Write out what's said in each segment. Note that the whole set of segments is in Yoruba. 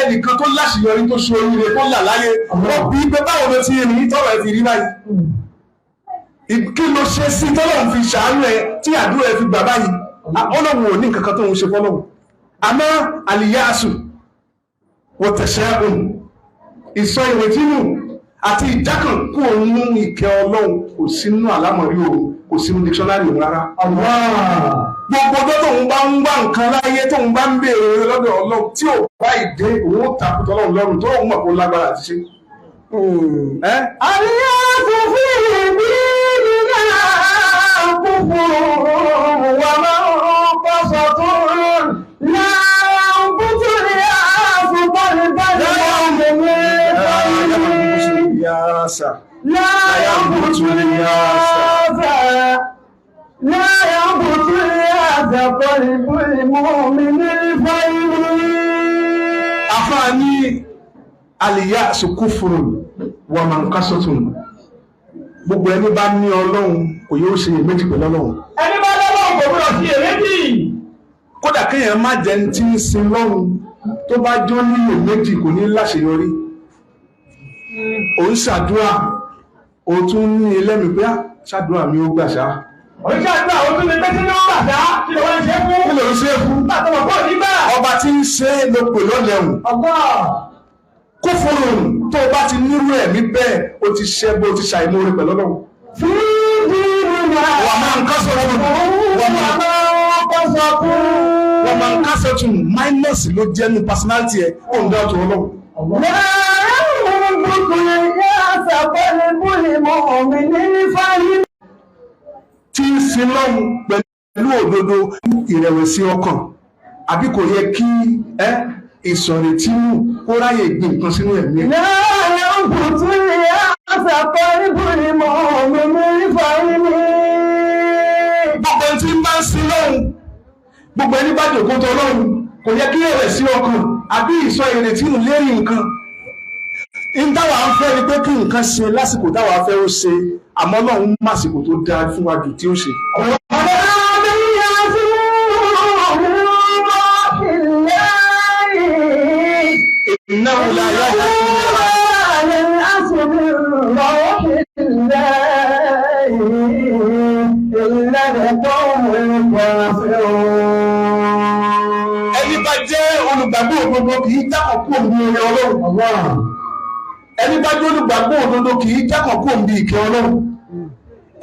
Ẹnìkan tó láṣeyọrí, tó ṣe oríire, tó là láyé, wọ́n bí pé báwo ló ti rìn tọ́rọ̀ ẹ fi rí báyìí? Kí ló ṣe sí tọ́lọ́run fi ṣàánú ẹ tí àdúrà ẹ fi gbà báyìí? Ọlọ́run ò ní nǹkan kan tó ń ṣe fọ́lọ́run, àmọ́ اليأس والتشاؤم, ìsọ ìrètí nù àti ìjákàn kú òun ìkẹ́ Ọlọ́run kò sínú àlámọ̀rí òun, kò sínú dictionary òun rárá. Gbogbo ọjọ́ tóun bá ń wá nǹkan láyé, tóun bá ń béèrè lọ́dọ̀ Ọlọ́run, tí ò bá ìdé, òun ó takùtọ̀ Ọlọ́run lọ́rùn tó òun mọ̀ kó lágbára àti ṣe. Ẹ́ اليأس في ديننا كفر ومنقصة لا ينبت اليأس قلب المؤمن. Yáàsà. لا ينبت اليأس، لا ينبت اليأس قلب المؤمن الفيل. Àfáàní اليأس كفر ومنقصة. Gbogbo ẹni bá ní Ọlọ́run kò yóò ṣe iyèméjì pẹ̀lú Ọlọ́run. Ẹni bá lọ́wọ́ kò gbọ́dọ̀ sí èméjì. Kódà kéèyàn má jẹ́ ní tí ń sin lọ́run, tó bá jó níyè méjì, kò ní láṣeyọrí. Ò ń ṣàdúrà, ó tún ní ẹlẹ́mìí pé, "Ah, ṣàdúrà mi ó gbà ṣá." Oníṣàdúrà, ó tún lè pé tí ó gbà ṣá, kí ló wọ́n ń ṣe fún? Kí ló ń ṣe fún? Nígbà tó wọ́n pọ̀ nígbà. Ọba tí ń ṣe ló pè lọ́lẹ̀hùn. Allah. كفر, tó o bá ti nírú ẹ̀mí bẹ́ẹ̀, ó ti ṣẹ́ bó ti ṣàìmóore pẹ̀lú Ọlọ́run. في ديننا ومنقصة ومنقصة. ومنقصة, minus ló jẹ́ nu personality ẹ̀, ó ń dá ọ̀tún Ọlọ́run. لا ينبت اليأس قلب المؤمن الفهم. Tí ń sin lọ́hùn pẹ̀lú òdodo, ìrẹ̀wẹ̀sì ọkàn àbí kò yẹ kí ẹ ìsọ̀rètí nù kó ráyè gbìn nǹkan sínú ẹ̀mí ẹ̀. لا ينبت اليأس قلب المؤمن الفهم. Gbogbo ẹni tí ń bá ń sin lọ́hùn, gbogbo ẹni bá jòkó tọ lọ́hùn, kò yẹ kí ìrẹ̀wẹ̀sì ọkàn àbí ìsọ ìrètí nù lérí nǹkan ń táwa ń fẹ́ ni pé kí nǹkan ṣe lásìkò táwa fẹ́ ó ṣe, àmọ́ Ọlọ́run màsìkò tó dáa fún wa jù tí ó ṣe. ولا تيأسوا من روح الله. إنه لا لا ييأس من روح الله إلا القوم الكافرون. Ẹni bá jẹ́ olùgbàgbọ́ òdodo kì í jákàn kú òun oore Ọlọ́run. Ẹni bá jẹ́ olùgbàgbọ́ òdodo kì í jákàn kú òun bí ìkẹ́ Ọlọ́run.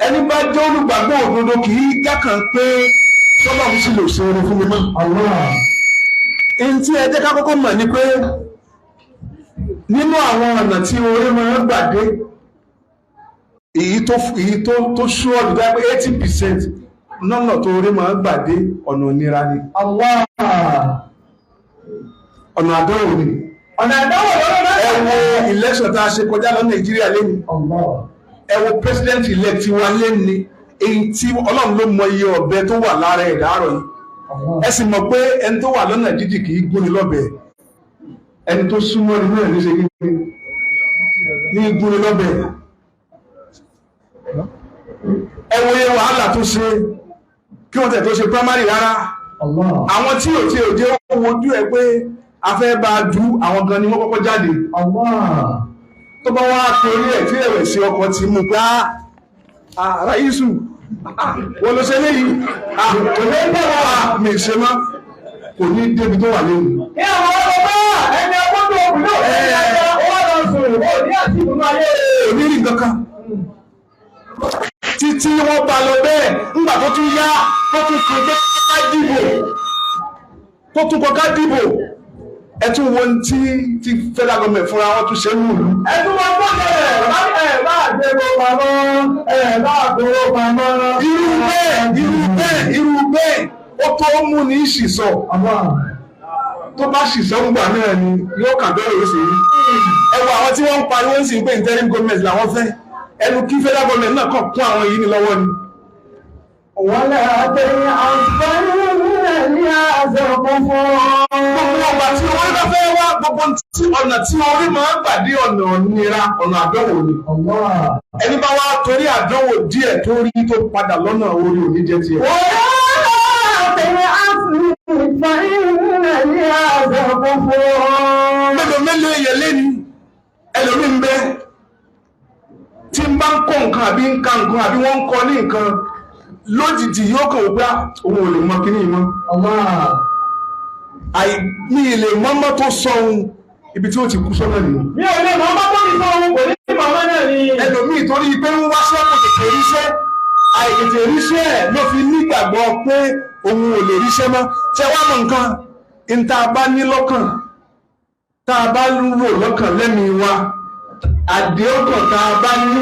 Ẹni bá jẹ́ olùgbàgbọ́ òdodo kì í jákàn pé tọ́lọ́run sì lè ṣe oore fún mi mọ́. Ẹni tí ẹ jẹ́ ká kọ́kọ́ mọ̀ ni pé nínú àwọn ọ̀nà tí oore máa ń gbà dé, èyí tó ṣúọ̀dù dá pé 80% lọ́nà tó oore máa ń gbà dé, ọ̀nà ìnira ni, ọ̀nà àdánwò ni. Ọ̀nà àdánwò lọ́nà náà. Ẹ wo election tá a ṣe kọjá lọ Nàìjíríà lẹ́nu, ẹ wo president elect wa lẹ́ni, èyí tí Ọlọ́run ló mọ iye ọ̀bẹ tó wà lára ẹ̀ láàárọ̀ yìí. Ẹ sì mọ̀ pé ẹni tó wà lọ́nà jíjì kì í gúnni lọ́bẹ. Ẹni tó súnmọ́ ni náà ní ṣe kí ní gúnni lọ́bẹ. Ẹ wo iye wàhálà tó ṣe kí wọ́n tẹ̀ tó ṣe primary rárá. Àwọn tí ò jẹ́ wojú ẹ pé a fẹ́ bá a du, àwọn gan ni wọ́n kọ́kọ́ jáde. Tó bá wá torí ẹ̀ tí ẹ̀wẹ̀sì ọkọ̀ ti mú pé, "Ah, Ráyísù, wọ́n ló ṣe léyìí, mi ṣe mọ́," kò ní débi tó wà léwu. Kí àwọn ọmọ bá ẹni ọgbọ́n tó kù náà ẹni ajá ó wà lọ sùn, ó ní àti ìbùnú ayé. Kò ní rí nǹkan kan títí wọ́n bá lọ bẹ́ẹ̀. Ńgbà tó tún yá, tó tún fi pé ká dìbò, tó tún kọ ká dìbò, ẹ tún wo tí federal government fúnra wọn tún ṣe ń wù. Ẹtún wọn gbọ́ ẹ bá gbowó pamọ́, ẹ bá gbowó pamọ́. Irú bẹ́ẹ̀, irú bẹ́ẹ̀, irú bẹ́ẹ̀, ó tó mú ní ṣìṣọ. Tó bá ṣìṣọ ń gbà náà ni yóò kà bẹ́ẹ̀ ló ṣe rí. Ẹ wo àwọn tí wọ́n ń pariwo ń sì ń pé interim government làwọn fẹ́, ẹnu kí federal government náà kàn kún àwọn yìí ní lọ́wọ́ ni. ولا تيأسن اليأس كفر. Gbogbo ọgbà tí orí bá fẹ́ wá, gbogbo tí ọ̀nà tí orí máa ń gbàdé, ọ̀nà nira, ọ̀nà àdánwò ni. Ẹni bá wá torí àdánwò díẹ̀ tó rí tó padà lọ́nà orí, òní jẹ́ tiẹ̀. ولا تيأس فإن اليأس كفر. كفر. Mélòó mélòó èèyàn lẹ́ni ẹlòmí ń bẹ tí ń bá ń kọ́ nǹkan àbí ń ka nǹkan àbí wọ́n ń kọ́ ní nǹkan, lójijì yóò kàn wò pé òun ò lè mọ kíní yìí mọ́. Allah. Àìní ilé mọ́mọ́ tó sọ ohun ibi tí ó ti kú sọ́nà nìyẹn. Mi ò lè mọ̀ ọmọ tó ní sọ ohun kò ní màmá náà ni. Ẹlòmíì torí pé ń wáṣẹ́ kò tètè ríṣẹ́, àìtètè ríṣẹ́ ẹ̀ ló fi nígbàgbọ́ pé òun ò lè ríṣẹ́ mọ́. Ṣé wàá mọ̀ nǹkan n tá a bá ní lọ́kàn, tá a bá rò lọ́kàn lẹ́mìí wa, àdéhùn tá a bá ní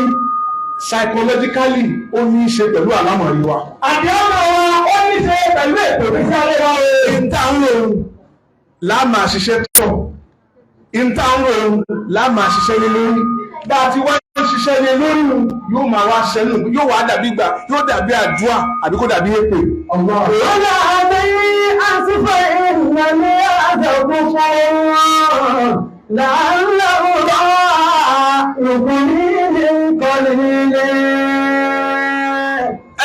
psychologically, ó ní í ṣe pẹ̀lú àlámọ̀rí wa. Àdéhùn wa ó ní ṣe pẹ̀lú ètò ìgbésí ayé wa o. N tá ń rò láàmà ṣiṣẹ́ tọ̀, n tá ń rò láàmà ṣiṣẹ́ lé lórí. Bá a ti wá ń ṣiṣẹ́ lé lórí, yóò máa wá ṣẹ́nu, yóò wá dàbí gbà, yóò dàbí àdúrà àbí kó dàbí èpè. الله. ولا تيأس فإن اليأس كفر لعل الله يغني من قليل.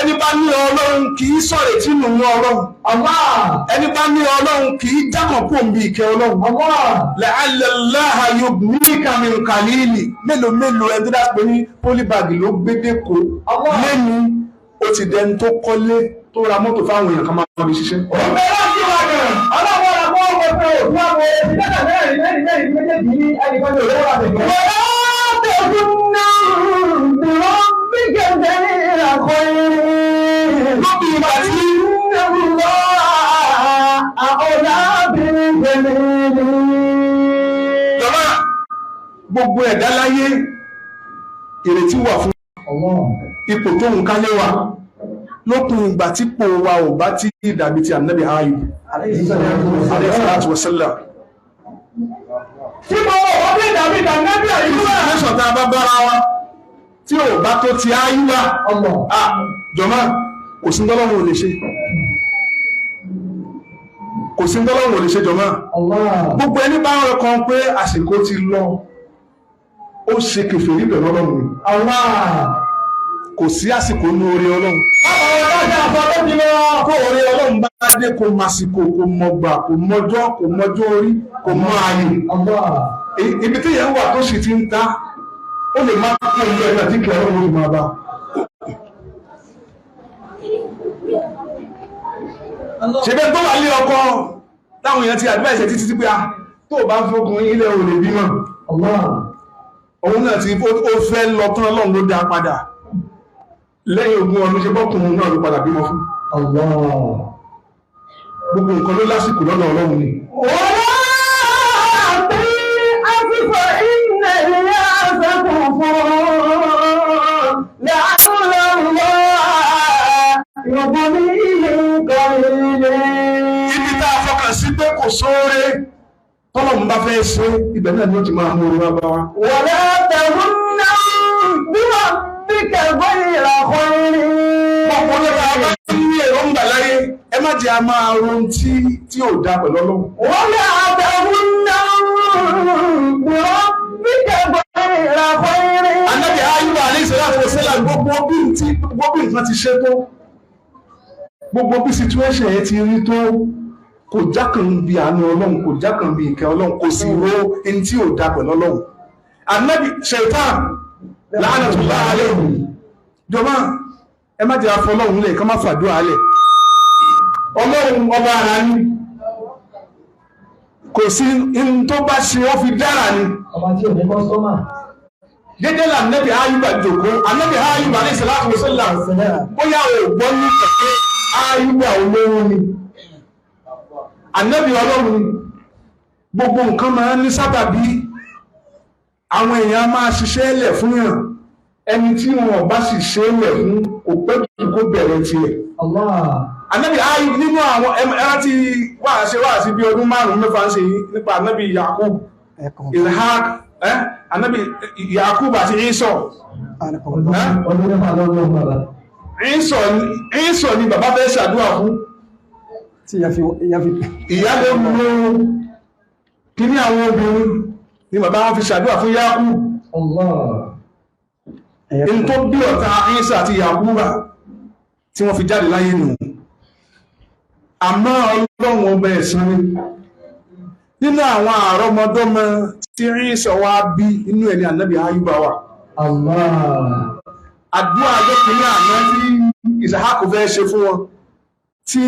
Ẹni bá ní Ọlọ́run kì í sọ̀rọ̀ tí nù ní Ọlọ́run. الله. Ẹni bá ní Ọlọ́run kì í jákàn kó ń bí ìkẹ́ Ọlọ́run. الله. لعل الله يغنيك من قليل. Mélòó mélòó ẹni tó dá pé ní polybag ló gbé dẹ́kọ̀ lẹ́nu, ó ti dẹni tó kọ́lé, tó ra mọ́tò fáwọn èèyàn kan máa fi ṣiṣẹ́. Òun bẹ láti wà gan. Ọlọ́wọ́ la kọ́ ọmọ pé òkú àwọn èsì lẹ́tà mẹ́rin mẹ́rin mẹ́rin méjèèjì ní ẹnìkan ní olówó láti gbọ́. ولا تظن بربك غير خير. Lóbi ìgbà tí إن الله أولى بالجليل. Jọba, gbogbo ẹ̀dá láyé, ìrètí wà fún الله. ipò tó ń kálé wa, lópin ìgbà tí pò wa ò bá tí dàbí ti Ànábì Ayub عليه الصلاة alayhi salatu wassalam. Tí mo wọ̀ wọ́n bí ìdàbí ìdàgbẹ́bí àyíká. Ìfẹ́sọ̀ tá a bá bára wa tí ò bá tó ti Ayúbà, الله. ah, jọmọ́, kò sí tọ́lọ́run ò lè ṣe, kò sí tọ́lọ́run ò lè ṣe, jọmọ́. الله. Gbogbo ẹni bá ń rọ kan pé àsìkò ti lọ, ó ṣe kèfèrí pẹ̀lú Ọlọ́run ni. الله. Kò sí àsìkò ní orí Ọlọ́run. Báwo ni wọ́n ṣe àfọ tó ti lọ? Kó orí Ọlọ́run bá dé, kò màsìkò, kò mọ̀gbà, kò mọjọ́, kò mọjọ́ orí, kò mọ ààyè. الله. Ibi tí yẹn wà tó sì ti ń ta, ó lè má kó ilé ẹgbẹ́ tí kẹrọ ló máa bá. Ṣebẹ́ tó wà lé ọkọ táwọn èèyàn ti advice ẹ̀ títí tí pé a tó bá ń fọkùnrin ilẹ̀ ò lè bímọ. الله. Òun náà ti ó fẹ́ lọ tán, Ọlọ́run ló dá padà lẹ́yìn 20 ọdún. Ṣe bọ́kùnrin náà ló padà bímọ fún. الله. Gbogbo nǹkan ló lásìkò lọ́dọ̀ Ọlọ́run ni. ولا تيأس فإن اليأس كفر لعل الله يغني من قليل. Ibi tá a fọkàn sí pé kò sóore, tọ́lọ́run bá fẹ́ ṣe, ibẹ̀ náà ni ó ti máa mú orí wá bá wa. ولا تظن بربك غير خير. Ọ̀pọ̀ lọ́la bá ní èròǹgbà láyé, ẹ má jẹ́ a máa ron tí ò dá pẹ̀lú Ọlọ́run. ولا تظن بربك غير خير. Ànábì Ayúbà alayhi salatu wassalam, gbogbo bí nǹkan ti ṣe tó, gbogbo bí situation yẹn ti rí tó, kò jákàn bí àánú Ọlọ́run, kò jákàn bí ìkẹ́ Ọlọ́run, kò sì ro ẹni tí ò dá pẹ̀lú Ọlọ́run. Ànábì Ṣaitan la'natullahi alayhi. Jọmọ́, ẹ má jẹ́ afọlọ́run lẹ̀ ká má fàdúrà lẹ̀. Ọlọ́run ọba ara ní kò sí in tó bá ṣe, ó fi dára ni. Ọba tí ò ní kọ́sọ́mà. Dédé là nẹ́bí Ayúbà jòkó. Ànẹ́bí Ayúbà alayhi salatu wassalam, bóyá o gbọ́ ní kẹ̀kẹ́ Ayúbà, olówó ni, ànẹ́bí Ọlọ́run ni. Gbogbo nǹkan máa ń ní sábàbí. Àwọn èèyàn máa ṣiṣẹ́ lẹ̀ fún yàn. Ẹni tí wọn bá sì ṣe é lẹ̀ fún, kò pẹ́ jù kó bẹ̀rẹ̀ tiẹ̀. Allah. Ànábì Ayub, nínú àwọn ẹran tí wà ṣe wà sí bí ọdún 5 mẹ́fà ń ṣe yìí nípa ànábì Yakub, Ishaq, ànábì Yakub àti Esau. Ọdún 6 lọ́wọ́ bàbá. Esau ni bàbá fẹ́ ṣàdúrà fún. Tí ìyá fi ìyá fi Ìyá ló mú kíní àwọn obìnrin ni bàbá wọn fi ṣàdúrà fún Yakub. Allah. In tó bí ọ̀tá Esau àti Yakuba tí wọ́n fi jáde láyé nù. Àmọ́ Ọlọ́run ọba ẹ̀san ni. Nínú àwọn àrọ́mọdọ́mọ tí Ìsá wá bí inú ẹ̀ ní ànábì Ayúbà wà. Allah. Àdúrà ọjọ́ kìíní àná tí Ìsàhákù fẹ́ ṣe fún wọn tí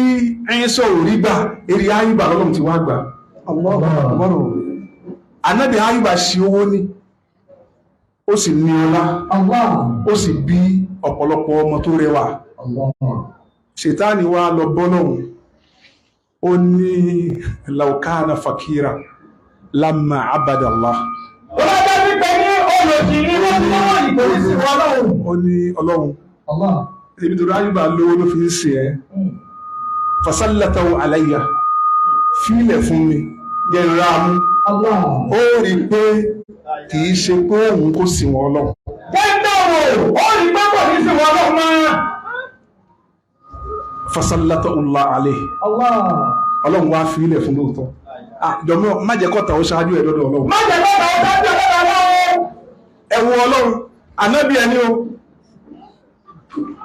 Ìsá ò rí gbà, eré Ayúbà lọ́lọ́run ti wá gbà. Allahu Akbar. Ànábì Ayúbà ṣe owó ní, ó sì ní ọlá, Allah. ó sì bí ọ̀pọ̀lọpọ̀ ọmọ tó rẹwà. Allah. Ṣètáni wá lọ bọ́lọ́hun, ó ní laukana fakira lamma abada Allah. Ó bá jẹ́ pípẹ́ ní olòṣì ní wọ́n ti lọ́wọ́ ìkòrí sí wọn lọ́hùn. Ó ní Ọlọ́run, Allah. ibi tó ráyùbá lówó ló fi ń ṣe ẹ́, fasallatahu alayya, fílẹ̀ fún mi jẹ́ n ra mú. Allah. Ó rí i pé kì í ṣe pé òun kò sí wọn Ọlọ́run. Jẹ́ wò ó rí pé kò ní sí wọn lọ́hùn mọ́. Fasallatahu Allah alayhi. Allah. Ọlọ́run wá fílẹ̀ fún lóòótọ́. Jọmọ́ má jẹ́ kọ́ta ó ṣáájú ẹ̀ lọ́dọ̀ Ọlọ́run. Má jẹ́ kọ́ta ó ṣáájú ẹ̀ lọ́dọ̀ Ọlọ́run. Ẹ wo Ọlọ́run, ànábì ẹni o,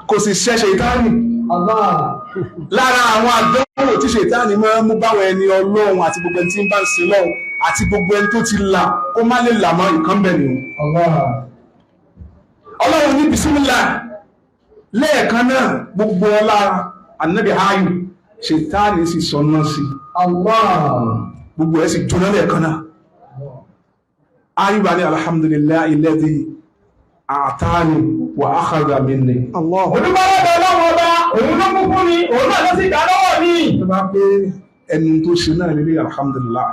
kò sì ṣe ṣètáàní. Allah. Lára àwọn àdánwò tí ṣètáàní máa ń mú báwọn ẹni Ọlọ́run àti gbogbo ẹni tí ń bá ń sin lọ́run àti gbogbo ẹni tó ti là kó má lè là mọ́ ìkan bẹ̀ nìyẹn. Allah. Ọlọ́run ní bisimilá lẹ́ẹ̀kan náà, gbogbo ọlá ànábì Ayù, ṣètáàní sì sọ náà sí. Allah. Gbogbo ẹ̀ sì jóná lẹ́ẹ̀kan náà. Ayùbá ní alhamdulillahi alladhi a'tani wa akhadha minni. Allah. Olúwa lọ́dọ̀ Ọlọ́run ọba, òun ló kú fún mi, òun náà ló sì gbà lọ́wọ́ mi. Tó bá pé ẹni tó ṣe náà nílé alhamdulillah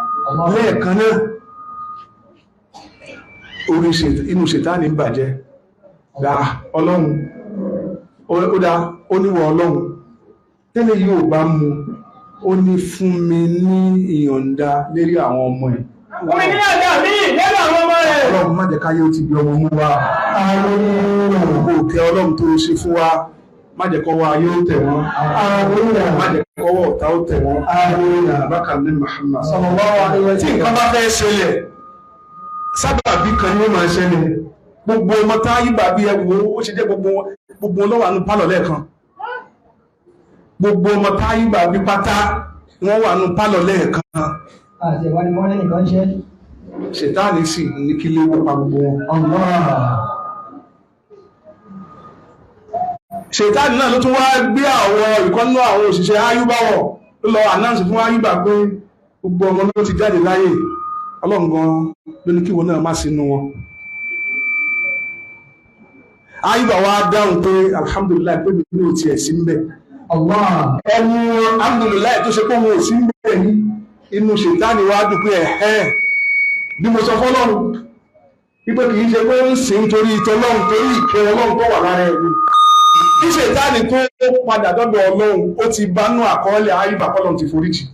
lẹ́ẹ̀kan náà, orí inú ṣètáni ń bàjẹ́ dá Ọlọ́run, ó dá ó níwọ̀ Ọlọ́run tẹ́lẹ̀ yóò bá mu, ó ní fún mi ní ìyọ̀ǹda lérí àwọn ọmọ ẹ̀. Omi ní àjà mi lẹ́nu àwọn ọmọ rẹ̀. Ọlọ́run, má jẹ́ káyé ó ti bí ọmọ mú wa. Gbogbo òkè Ọlọ́run tó ṣe fún wa, má jẹ́ kọ́wọ́ ayé ó tẹ̀ wọ́n, má jẹ́ kọ́wọ́ ọ̀tá ó tẹ̀ wọ́n. Bákan ní Muhammad. Sallallahu alaihi wa Tí sallam. nǹkan bá fẹ́ ṣẹlẹ̀, sábàbí kan ni ó máa ṣẹlẹ̀. Gbogbo ọmọ tá yíba bí ẹwọ ó ṣe jẹ́ gbogbo gbogbo wọn ló wà nínú pálọ̀ lẹ́ẹ̀kan. Gbogbo ọmọ tá yíba bí pátá wọ́n wà nínú pálọ̀ lẹ́ẹ̀kan. Àti ìwà ni wọ́n ní nìkan ṣe. Ṣètáàní sì ní kí léwó pa gbogbo wọn. Allah. Ṣètáàní náà ló tún wá gbé àwọn ìkọ́nú àwọn òṣìṣẹ́ ayúbáwọ̀ ló lọ announce fún Ayúbà pé gbogbo ọmọ ló ti jáde láyé, Ọlọ́run gan ló ní kí wọn náà má sínú wọn. Ayúbà wá dáhùn pé alhamdulillahi pé mi ní ò tiẹ̀ sí ń bẹ̀. Allah. Ẹnu alhamdulillahi tó ṣe pé òun ò sí ń bẹ̀ ní inú ṣètáàní wá dùn pé ẹ̀hẹ́ bí mo sọ fọ́lọ́run wípé kì í ṣe pé ó ń sìn torí ìtọ́lọ́run, torí ìkẹ́ Ọlọ́run tó wà lára ẹ̀mí. Kí ṣètáàní tó padà dọ́dọ̀ Ọlọ́run, ó ti bánú àkọọ́lẹ̀ Ayúbà kọ́lọ́run ti foríjì.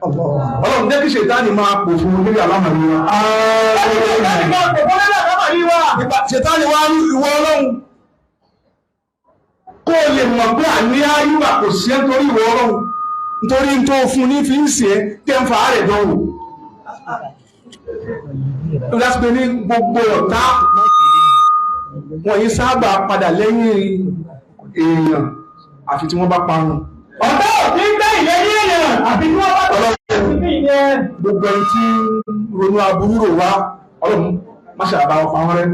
Allah. Ọlọ́run, jẹ́ kí ṣètáàní máa pò fún lórí àlámọ̀rí wa. Ṣètáàní máa pò fún lórí àlámọ̀rí wa. Ṣètáàní wá ní ìwọ Ọlọ́run, kó o lè mọ̀ pé àní Ayúbà kò sí ẹ́ nítorí ìwọ Ọlọ́run, nítorí tó fún ní fi ń ṣe é tẹ́ ń fa àárẹ̀ dánwò. Láti pé ní gbogbo ọ̀tá wọ̀nyí sábà padà lẹ́yìn èèyàn àfi tí wọ́n bá parun. Ọ̀tá ò kí ń gbé ìlérí èèyàn àfi tí wọ́n bá tọ̀ sí ìyẹn. Gbogbo ẹni tí ń ronú aburú rò wá, Ọlọ́run má ṣe àbá wọn pa wọ́n rẹ́.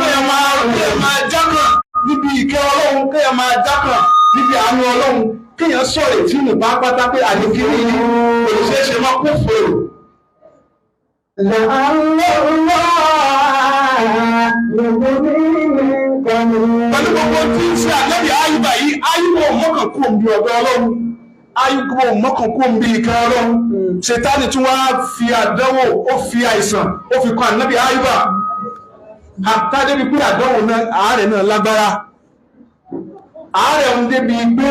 Kéèyàn máa jákàn níbi ìkẹ́ Ọlọ́run, kéèyàn máa jákàn níbi àánú Ọlọ́run, kéèyàn sọ̀rọ̀ tí nù bá pátá pé àníkíní yìí kò lè ṣeé ṣe mọ́ kó fòrò. لعل الله يغنيني Pẹ̀lú gbogbo tí ń ṣe àlẹ́bí Ayúbà yìí, Ayúbà ò mọ́kàn kú òǹbí ọ̀dọ̀ Ọlọ́run, Ayúbà ò mọ́kàn kú òǹbí ìkẹ́ Ọlọ́run. Ṣètánì tún wá fi àdánwò, ó fi àìsàn, ó fi kan ànábì Ayúbà. Àtá débi pé àdánwò náà, àárẹ̀ náà lágbára. Àárẹ̀ ń débi pé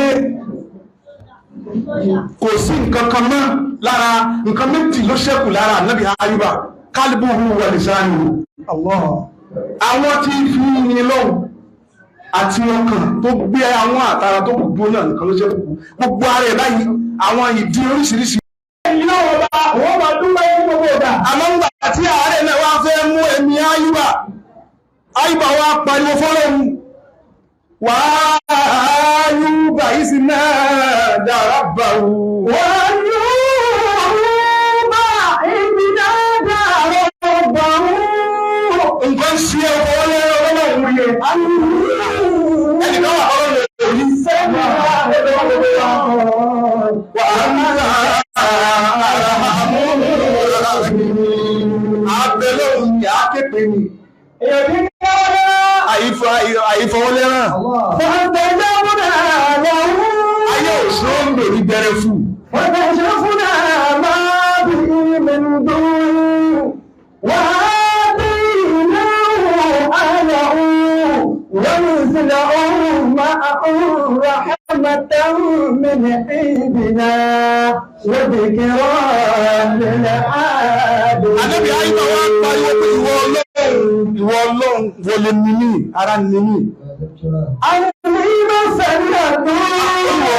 kò sí nǹkan kan mọ́ lára, nǹkan méjì ló ṣẹ́kù lára ànábì Ayúbà: kálíbùhù wà lisanuhu. Allah. Àwọn tí fi yin lọ́hùn àti ọkàn tó gbé àwọn àtàrà tó gbogbo náà nìkan ló ṣẹ́kù. Gbogbo ara ẹ̀ báyìí, àwọn ìdí oríṣiríṣi. Ìlú ọba, òun máa dúpẹ́ ní gbogbo ìgbà. Àmọ́ ńgbà tí àárẹ̀ náà wá fẹ́ mú ẹ̀mí Ayúbà, Ayúbà wá pariwo fọ́lọ́hun. وأيوب إذ نادى ربه. وأيوب إذ نادى ربه. Nǹkan ṣe ọkọ̀ ọlọ́run, ọlọ́run rí ẹ. Ẹnìkan wà, ọlọ́run rí. وأنت أرحم الراحمين. Abẹ́lẹ́hùn ni a képe ni. Èèyàn ní káwọ́ náà. Àyífọwọ́lẹ́ràn. فاستجبنا له. Ayé òṣèré ń lò ní bẹ̀rẹ̀ fún. وكشفنا ما به من ضر وآتيناه أهله ومثلهم معهم رحمة من عندنا وذكرى للعابدين. Ànábì Ayúbà wá pariwo pé, ìwọ Ọlọ́run, ìwọ Ọlọ́run, wọlé ní mí, ara ní mí. أني مسني Ìwọ الضر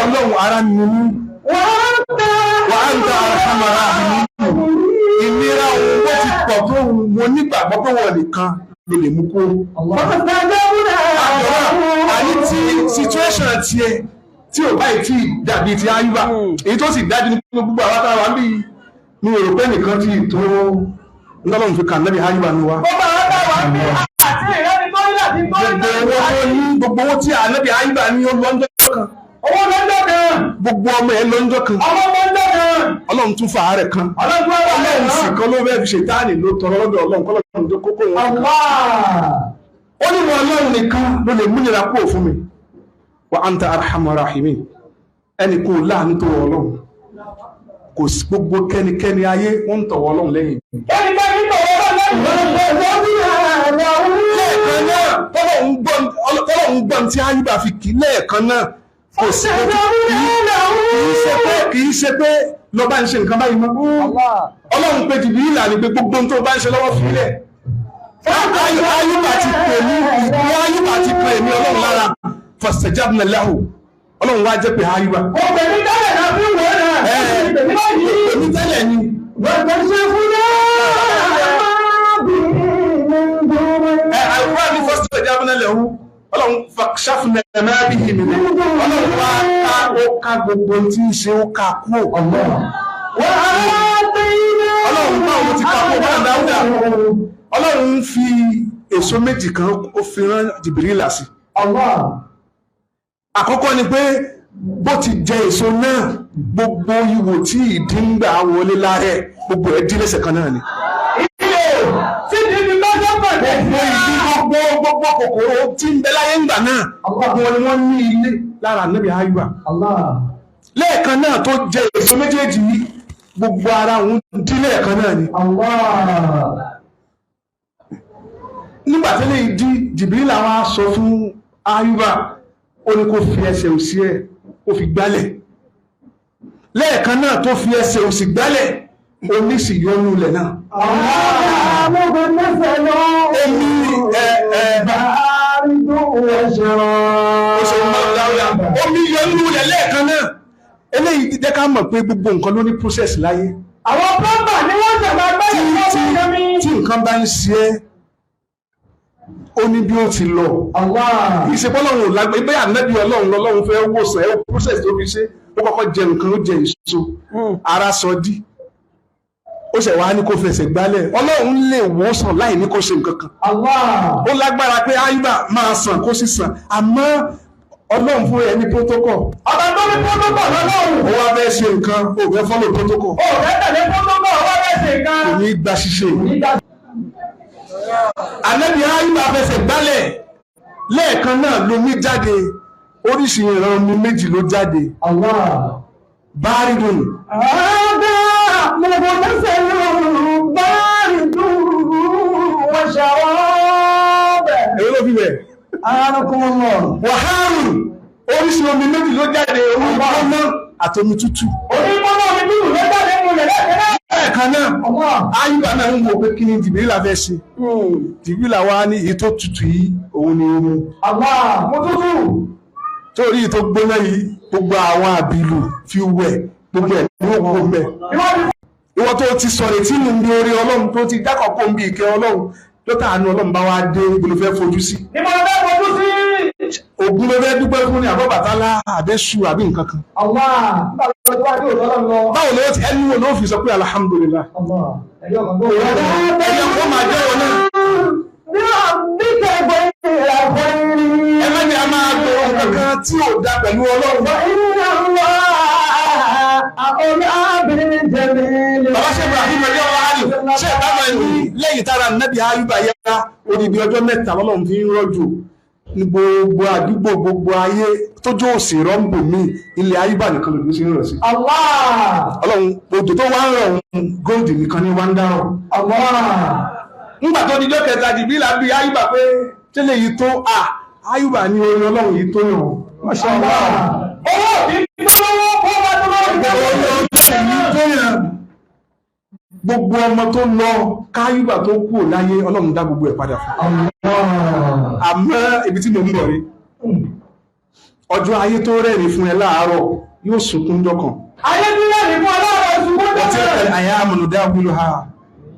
Ọlọ́run, ara ní mí. وأنت وأنت أرحم الراحمين. Ìnira òun bó ti pọ̀ tó, mo nígbàgbọ́ pé wọ́n nìkan ló lè mú kó. فاستجبنا Àjọwà, àní tí situation tiẹ̀ tí ò báyìí tí dàbí ti Ayúbà, èyí tó sì dájú ní gbogbo àwọn táwa ń bí, mi ò rò pé nìkan tí tó ńlọ́lọ́run fi kà nábì Ayúbà ní wa. Gbogbo àwọn táwa ń bí àti ìrẹ́ni tó ní àti tó ní. Gbogbo owó tó ní, gbogbo owó tí ànábì Ayúbà ní, ó lọ́njọ́ kan. Owó lọ́jọ́ kan. Gbogbo ọmọ ẹ̀ lọ́njọ́ kan. Ọmọ lọ́jọ́ kan. Ọlọ́run tún fa àárẹ̀ kan. Ọlọ́run wà. Ọlọ́run sì kan ló fẹ́ fi ṣètáàní ló tọrọ lọ́dọ̀ Ọlọ́run kọ́lọ́run tó kókó wọn. Allah. Ó ní wọn, Ọlọ́run nìkan ló lè múnira kúrò fún mi. وأنت أرحم الراحمين. Ẹnì kò láàánú tó wọ Ọlọ́run, kò sí. Gbogbo kẹ́nikẹ́ni ayé wọ́n ń tọ̀wọ́ Ọlọ́run lẹ́yìn. Kẹ́nikẹ́ni tọ̀wọ́ bá lẹ́yìn. Lẹ́ẹ̀kan náà, tọ́lọ́run gbọ́n tí Ayúbà fi kì í lẹ́ẹ̀kan náà, kò sí kì í ṣe pé lọ bá ń ṣe nǹkan báyìí mọ́. Ọlọ́run pé Jìbìrìlà ni pé gbogbo ohun tó bá ń ṣe lọ́wọ́ fílẹ̀. Ayúbà ti pè mí, ìpè Ayúbà ti pè mí Ọlọ́run lára. فاستجبنا له. Ọlọ́run wá jẹ́ pé Ayúbà. Òpè ní tẹ́lẹ̀ náà fún ìwé náà. Òpè ní báyìí. Èmi tẹ́lẹ̀ ni. وكشفنا ما به من ضر. Ẹ àìkúrò ní فاستجبنا له. Ọlọ́run فكشفنا ما به من. Ọlọ́run wá ká, ó ká gbogbo tí ń ṣe, ó ká kúrò. وآتيناه Ọlọ́run báwo ti ká kúrò bá Dáúdà. Ọlọ́run ń fi èso méjì kan, ó fi rán Jìbìrìlà sí. Àkọ́kọ́ ni pé bó ti jẹ èso náà, gbogbo ìwò tí ìdí ń gbà wọlé lára ẹ̀, gbogbo ẹ̀ dín lẹ́sẹ̀ kan náà ni. Iyo tí di ní lọ́jọ́ pẹ̀lú. Gbogbo ìdí, gbogbo kòkòrò tí ń bẹ láyé ńgbà náà, gbogbo wọn ni wọ́n ní ilé lára Ànábì Ayúbà. Lẹ́ẹ̀kan náà tó jẹ èso méjèèjì yìí, gbogbo ara òun dín lẹ́ẹ̀kan náà ni. Nígbà tí lè di, Jìbìrìlà wá sọ fún Ayúbà, ó ní kó fi ẹsẹ̀ òsì ẹ̀ kó fi gbálẹ̀. Lẹ́ẹ̀kan náà tó fi ẹsẹ̀ òsì gbálẹ̀, omi sì yọnu ilẹ̀ náà. Omi ẹ ẹ oṣù mọ́láwíà, omi yọnu ilẹ̀ lẹ́ẹ̀kan náà. Eléyìí jẹ́ ká mọ̀ pé gbogbo nǹkan ló ní process láyé. Àwọn plumber ni wọ́n ṣẹ̀ máa gbẹ́ Tí ìfọ́ mi. tí nǹkan bá ń ṣe ẹ́, ó ní bí ó ti lọ. Ìṣe bọ́lọ́run ò lágbẹ́ bẹ́ẹ̀, ànábì Ọlọ́run lọ́lọ́run fẹ́ wòsàn ẹ̀, process tó fi ṣe, ó kọ́kọ́ jẹ nǹkan, ó jẹ èso, ara sọ dí, ó ṣẹ̀ wá ní kó fẹsẹ̀ gbálẹ̀. Ọlọ́run lè wòsàn láì ní kó ṣe nǹkan kan. Ó lágbára pé Ayúbà máa sàn kó sì sàn, àmọ́ Ọlọ́run fún ẹ ní protocol. Ọba tó ní protocol lọ́lọ́run. Ó wá fẹ́ ṣe nǹkan, ó fẹ́ follow protocol. Ó fẹ́ tẹ̀lé protocol, ó wá fẹ́ ṣe nǹkan. Kò ní gba ṣíṣe. Ànábì Ayúbà fẹsẹ̀ gbálẹ̀ lẹ́ẹ̀kan náà, lomi jáde. Oríṣi ìran omi méjì ló jáde, بارد. هذا مغتسل بارد وشراب. Èyí ló fi wẹ̀. أعانكم الله. وحار. Oríṣi omi méjì ló jáde, omi gbóná àti omi tútù. Onígbóná, omi tútù ló jáde nínú ilẹ̀ lẹ́ẹ̀kan náà. Lẹ́ẹ̀kan náà, Ayúbà náà ń wo pé kí ni Jìbìrìlà fẹ́ ṣe. Jìbìrìlà wá ní èyí tó tutù yìí, òun ni omi. Mo tútù. Torí èyí tó gbóná yìí, gbogbo àwọn àbìlù fi wẹ̀, gbogbo ẹ̀ ní òkú mẹ́. Ìwọ tó ti sọ̀rọ̀ tí nù ń bí orí Ọlọ́run, tó ti dákọ̀ kó ń bí ìkẹ́ Ọlọ́run, tó tàánú Ọlọ́run bá wá dé, ibo ló fẹ́ fojú sí? Níbo ló fẹ́ fojú sí? Ògún ló fẹ́ dúpẹ́ fún ní àbọ̀bàtálá àbẹ́sù àbí nǹkan kan. Allah. Nígbà tó wá dé òtọ́ lọ. Báwo ló ti ẹnu wo ló fi sọ pé alhamdulillah? Allah. Ẹ̀yọ́ kan tó wọ́n. Ẹ̀yọ́ kan máa jẹ́ wọn náà. بربك غير خير. Ẹ má jẹ́ a máa gbọ́ kankan tí ò da pẹ̀lú Ọlọ́run. وإن الله أولى بالجميل. Bàbá ṣe Ibrahim ẹ̀rí ọ̀rọ̀ àlù ṣe ìbámu ẹni lẹ́yìn tára nẹ́bí Ayúbà yá odidi ọjọ́ 3 lọ́lọ́run fi ń rọ̀jò ní gbogbo àdúgbò gbogbo ayé tójú òsì rọ́ǹbù mi ilẹ̀ Ayúbà nìkan lòdì sí ń rọ̀ sí. Allah. Ọlọ́run òjò tó wá ń rọ̀ òun góòdì nìkan ní wá ń dárọ̀. Allah. Nígbà tó di ọjọ́ kẹta jìbìlà bí Ayúbà pé tẹ́lẹ̀ yìí tó à Ayúbà ní orin Ọlọ́run yìí tó yàn. Masha Allah. Owó òbí tó lówó kó bá tó lówó ìgbà Orin Ọlọ́run yìí tó yàn. Gbogbo ọmọ tó lọ káyúbà tó kú láyé Ọlọ́run dá gbogbo ẹ̀ padà fún. Àmọ́ ibi tí mo ń bọ̀ rí ọjọ́ ayé tó rẹ̀rìn fún ẹ láàárọ̀ yóò sunkún jọkàn. Ayé tí wọ́n ní fún ọlọ́run ṣùgbọ́n tó Ọtí bẹ̀rẹ̀. àyà àmọ̀nùdá wúlò ha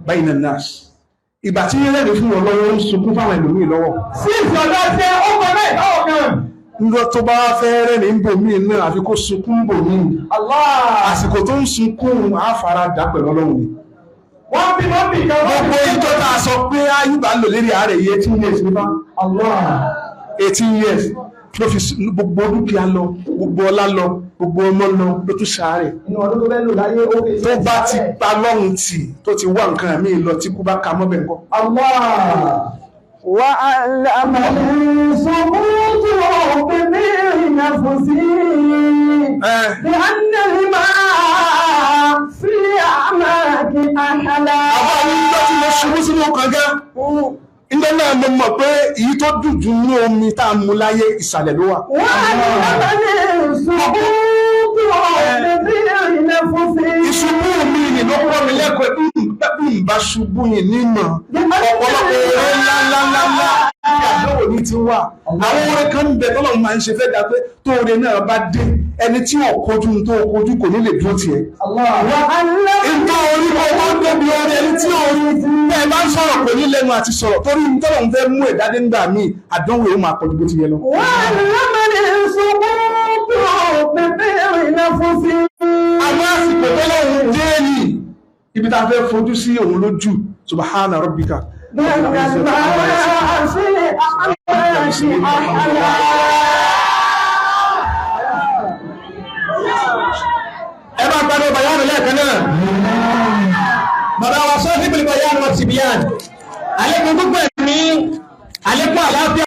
báyìí nà nas. Ìgbà tí rẹ̀rìn fún ọ lọ́wọ́ ń sunkún fáwọn ẹlòmíì lọ́wọ́. Sí ìsọ̀dọ̀ ṣe ó kọ bẹ́ẹ̀ báwọn kan. Ńlọ tó bá fẹ́ rẹ̀rìn ń bò míì náà àfi kó sunkún ń bò míì. Allah. Àsìkò tó ń sunkún á fara dà pẹ̀lú Ọlọ́run ni. Wọ́n bí wọ́n bí kan. Gbogbo ìjọ tá a sọ pé Ayúbà lò lérí àárẹ̀ yìí 18 years nípa. Allah. 18 years ló fi gbogbo dúkìá lọ, gbogbo ọlá lọ, gbogbo ọmọ lọ, ló tún ṣàárẹ̀. Inú ọdún tó fẹ́ lò láyé ó fi Tó bá ti pa lọ́run tì tó ti wá nǹkan míì lọ tí kú bá ka mọ́bẹ̀ ńkọ́. Allah. وعلمني سقوط بميل نفسي Ẹ بأن الماء في أعماق أحلى. àwọn nígbà tí mo ṣubú sínú kànga nígbà náà mo mọ̀ pé èyí tó dùn jù ní omi tá a mú láyé ìsàlẹ̀ ló wà. وعلمني سقوط بميل نفسي Ìṣubú mi ni ló kọ́ mi lẹ́kọ̀ọ́ bí n bá ṣubú yìí nímọ̀ ọ̀pọ̀lọpọ̀ oore ńláńláńláńlá ní àdánwò ní ti wà. Àwọn oore kan ń bẹ tọ́lọ́run máa ń ṣe fẹ́ da pé tó oore náà bá dé ẹni tí ò kojú tó kojú kò ní lè dúró tiẹ̀. Allah. Nǹkan orí kọ́ tó débi oore ẹni tí ò rí bẹ́ẹ̀ bá ń sọ̀rọ̀ kò ní lẹ́nu àti sọ̀rọ̀ torí tọ́lọ́run fẹ́ mú ẹ̀dá dé ńgbà míì àdánwò yóò máa pọ̀jù bó ti yẹ lọ. وعلمني سقوط بميل نفسي. Àwọn àsìkò tọ́lọ́run dé ní ibi tá a fẹ́ fojú sí òun lójú subhana rabbika. بأن الماء في أعماق أحلى. Ẹ bá gbádùn bayanu lẹ́ẹ̀kan náà. Bàbá wa sọ níbi bayanu wa tìbíyàn. Àlékún gbogbo ẹ̀mí, àlékún àlàáfíà.